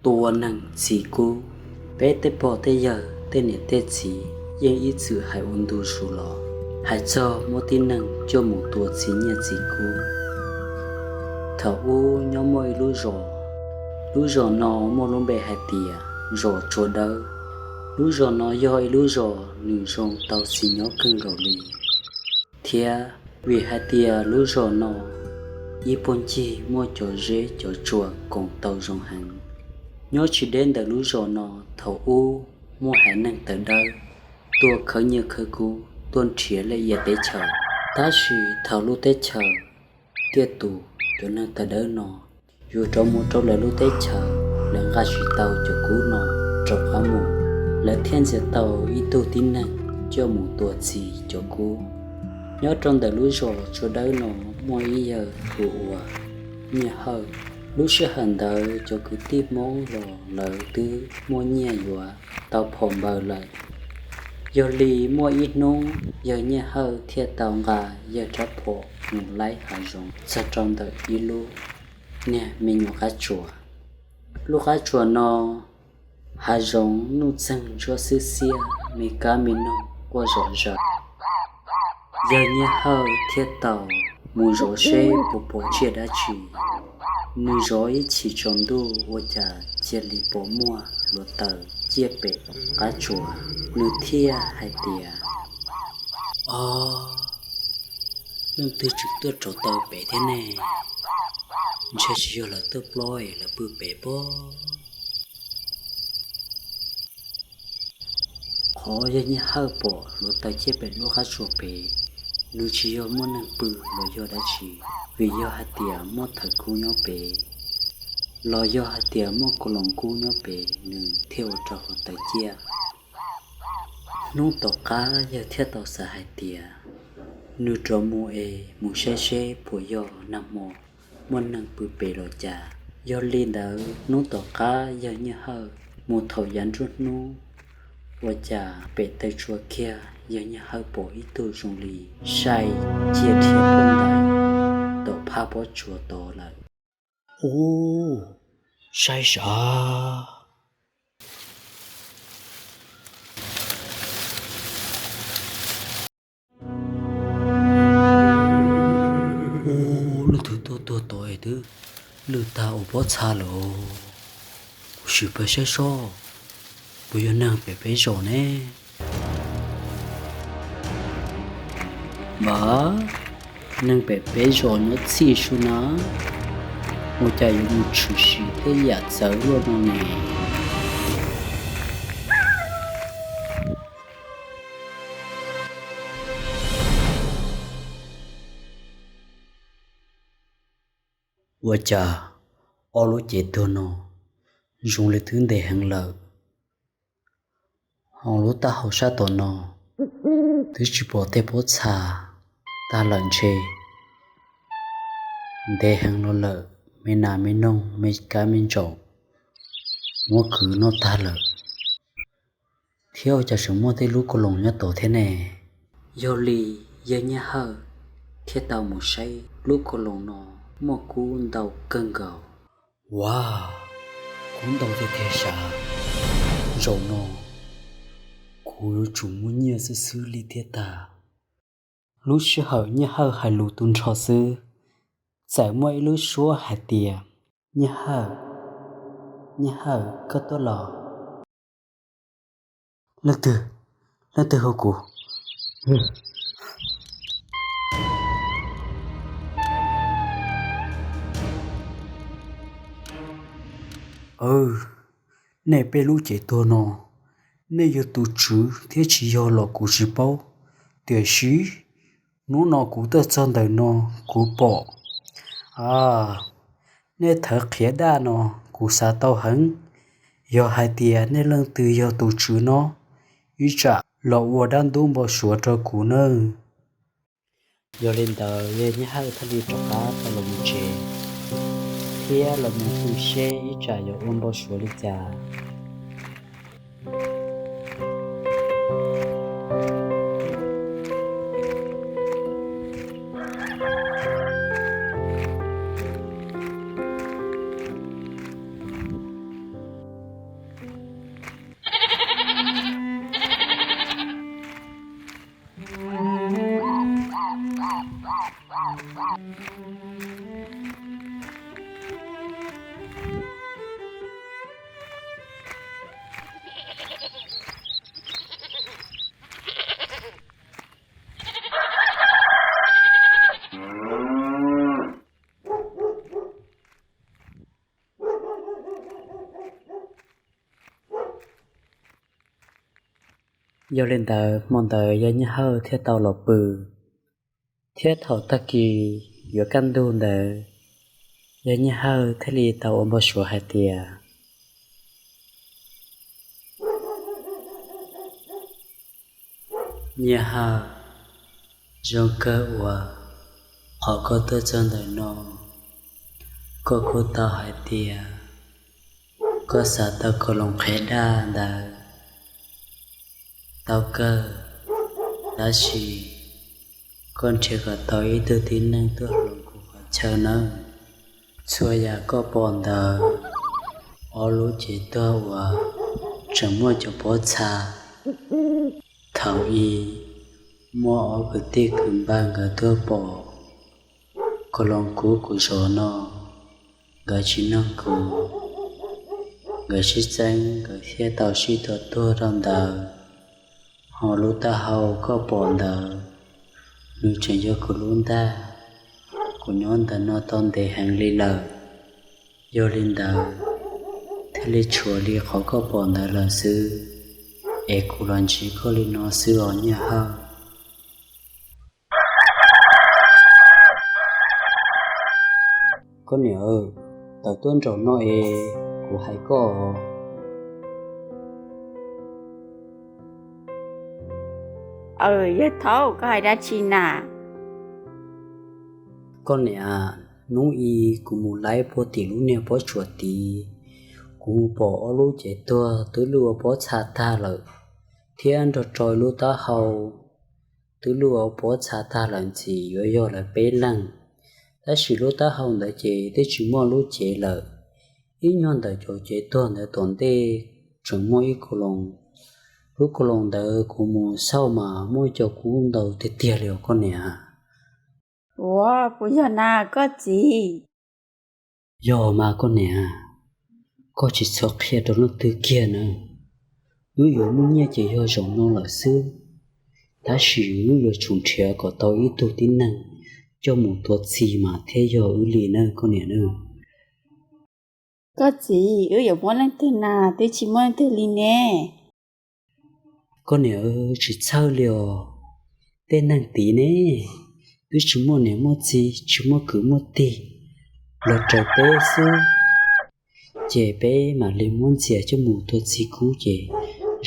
tuaj ua neeg txi kub. Peb tej pog tej yawg tej niam tej txiv yeej ib txwm hais ua ntu zus los hais txog muab tib neeg coj mus tua txi nyiaj txi kub. Thaum ub nyob muaj ib lub zos, lub zos no muaj lub npe hais tias zos Tsua Dawb. Lub zos no yog ib lub zos nws zoo tau txi nyob kawg nkaus li, thiab vim hais tias lub zos no ib puag ncig muaj cov zeb cov tsua koom tau zoo heev. Nyob tsis deb ntawm lub zos no, thaum ub muaj haiv neeg tawv dawb tuaj khawb nyiaj khawb kub tuaj nrhiav lej ia teb chaws. Tab sis thaum lub teb chaws tiaj tus, cov neeg tawv dawb no yuav rov mus rau lawv lub teb chaws, lawv nqa tsis tau cov kub no rov qab mus, lawv thiaj ntxias tau ib tug tib neeg coj mus tua txi cov kub. Nyob rau ntawm lub zos Tsua Dawb no muaj ib yawg hu ua Nyiaj Hawj. Lub sij hawm ntawd cov kwv tij Hmoob los lawv twb muaj nyiaj yuav tau phom npaws lawm. Yog li muaj ib hnub yawg Nyiaj Hawj thiaj tau nqa yawg rab phom mus laij hav zoov txog rau ntawm ib lub niag me nyuam qab tsuas. Lub qab tsuas no hav zoov nuj txeeg ntsuab xwb xiab, me kab me noog quaj zom zaws. Yawg Nyiaj Hawj thiaj tau mus zov seb puas pom tsiaj dab tsi. Nws zov ib chim tsaus ntuj ua cas cia li pom muaj hluav taws ciaj pem qab tsuas. Nws thiaj hais tias, Ob, leej twg tseem tuaj rauv taws pem thiab ne? Ntshe tsis yog lawv tuaj plob es lawv pw pem pob. Qhov yawg Nyiaj Hawj pom hluav taws ciaj pem lub qab tsuas pem, nws tsis yog muaj neeg pw los yog dab tsi, vim yog hais tias muaj thawv kub nyob pem, los yog hais tias muaj kaus loos kub nyob pem nws thiaj ua rau hluav taws ciaj. Hnub tom qab yawg thiaj tau xav hais tias nws rov mus es mus saib seb puas yog nag hmo muaj neeg pw pem los cas. Yog li ntawd hnub tom qab yawg Nyiaj Hawj mus thaum yav nruab hnub, ua cas pem taw tsua kiag yawg Nyiaj Hawj pom ib tug zoo li sai cia dhia poj ntawd tom phab pob tsuas tod lawm. Ub, saib sav, ub, leej twg tuaj tuag tod es twb lwj tag ua pob txha lawm. Kuv sim pab saib seb puas yog neeg pem peb zos ne. Npam, neeg pem peb zos nyob txhij su na, ua cas yuav mus tshwm sim tej yam txawv luaj no ne? Ua cas ob lub cev tuag no zoo li twb ntev heev lawm, ho lub taub hau sab tom no twb tsis pom tej pob txha tag lawm ntshe ntev heev los lawm, me nas me noog me kab me ntsaum muab kwv noj tag lawm, thiab ua cas tseem muaj tej lub kaus loos nyob tod thiab ne? Yog li yawg Nyiaj Hawj thiaj tau mus saib lub kaus loos no muaj kub ntau kawg nkaus. Ua, kub ntau tiag tiag sav, zaum no kuv yuav tsum muaj nyiaj xwb xwb li thiab tag. Lub sij hawm Nyiaj Hawj hais lus tu nrho xwb, txawm muaj ib lub suab hais tias, Nyiaj Hawj, Nyiaj Hawj, koj tuaj los? Leej twg, leej twg hu kuv? Nej peb lub cev tuag no, nej yog tus tswv thiab tsis yog los kuv tsis paub. Tiam sis hnub no kuv tuaj txog ntawm no, kuv pom, a, nej thawv qhiav daj no, kuv xav tau heev. Yog hais tias nej leej twg yog tus tswv no, ib tsam los ua dab ntub npau suav rau kuv nawb. Yog li ntawd yawg Nyiaj Hawj thiaj li rov qab tau los mus tsev, thiab los mus pw seb ib tsam yuav ua npau suav li cas. Yog li ntawd hmo ntawd yawg Nyiaj Hawj thiaj tau los pw. Thiab thaum tag kis yuav kaj ntug ntawd, yawg Nyiaj Hawj thiaj li tau ua npau suav hais tias, Nyiaj Hawj, zoo kawg uas qhov koj tuaj txog ntawm no, koj kuj tau hais tias koj xav tau kaus loos qhiav daj ntawd tau kawg, tab sis koj nrhiav kom tau ib tug tib neeg tuaj hloov kuv qhov chaw nawb. Txhua yam koj pom ntawd, ob lub cev tuag uas tseem muaj cov pob txha. Thaum ub muaj ob kwv tij kwv npawg nkawd tuaj pom kaus loos kub kuv zov no, nkawd tsis noog kuv, nkawd sib txeeb nkawd thiaj tau sib tua tuag rau ntawd. Ho lub taub hau koj pom ntawd, nws tseem yog kuv lub ntag. Kuv nyob ntawm no tau ntev heev li lawm, yog li ntawd thiaj li tshuav li qhov koj pom ntawd lawm xwb. Es kuv los ntsib koj li no xwb os Nyiaj Hawj. Koj niam, tawm tuaj nraum no es kuv hais koj. Aw, yawg thaub, koj hais dab tsi na? Koj niam, hnub i kuv mus laib puag tim lub niag pob tsuas tid, kuv mus pom ob lub cev tuag twb luj ua pob txha tag lawm, thiab nrog rau ib lub taub hau twb luj ua pob txha tag lawm ntxiv, yuav yog lawv peb leeg. Tab sis lub taub hau ntawd ces twb tsis muaj lub cev lawm. Ib nyuag ntawm cov cev tuag ntawd tom ntej tseem muaj ib kaus loos. Lub kaus loos ntawd kuv mus xauj mas muaj cov kub ntau tiag tiag li os koj niam. Ua, puas yog na koj txiv? Yog mas koj niam, koj tsis txhob qhia rau leej twg kiag na. Wb yuav muaj nyiaj ces yog zaum no lawm xwb, tab sis wb yuav tsum nrhiav kom tau ib tug tib neeg coj mus tua txi mas thiaj yog wb li na koj niam na. Koj txiv, wb yuav muab leej twg na, twb tsis muaj leej twg li ne. Koj niam, tsis txhawj li os. Tej neeg tid ne, twb tsis muaj niam muaj txiv, tsis muaj kwv muaj tij, los raws peb xwb, ces peb mam li muab ntxias coj mus tua txi kub ces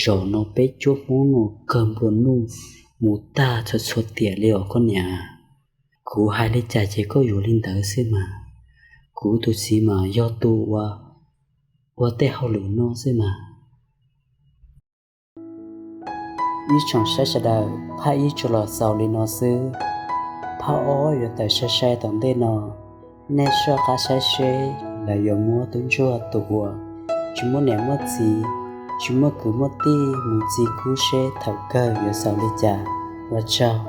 zaum no peb cuab Hmoob no kawg nplua nuj mus tag txhua txhua tiam li os koj niam. Kuv hais li cas ces koj yuav li ntawd xwb mas. Kuv tus txiv mas yog tus ua, ua tej hauj lwm no xwb mas. Ib tsoom saib sawv daws, phaj ib tsuas los xaus li no xwb. Phaj ob yuav tawm sai sai tom ntej no, nej soj qab saib seb lawv yuav muab tub ntsuag tus uas tsis muaj niam muaj txiv, tsis muaj kwv muaj tij mus txi kub seb thaum kawg yuav xaus li cas. Ua tsaug.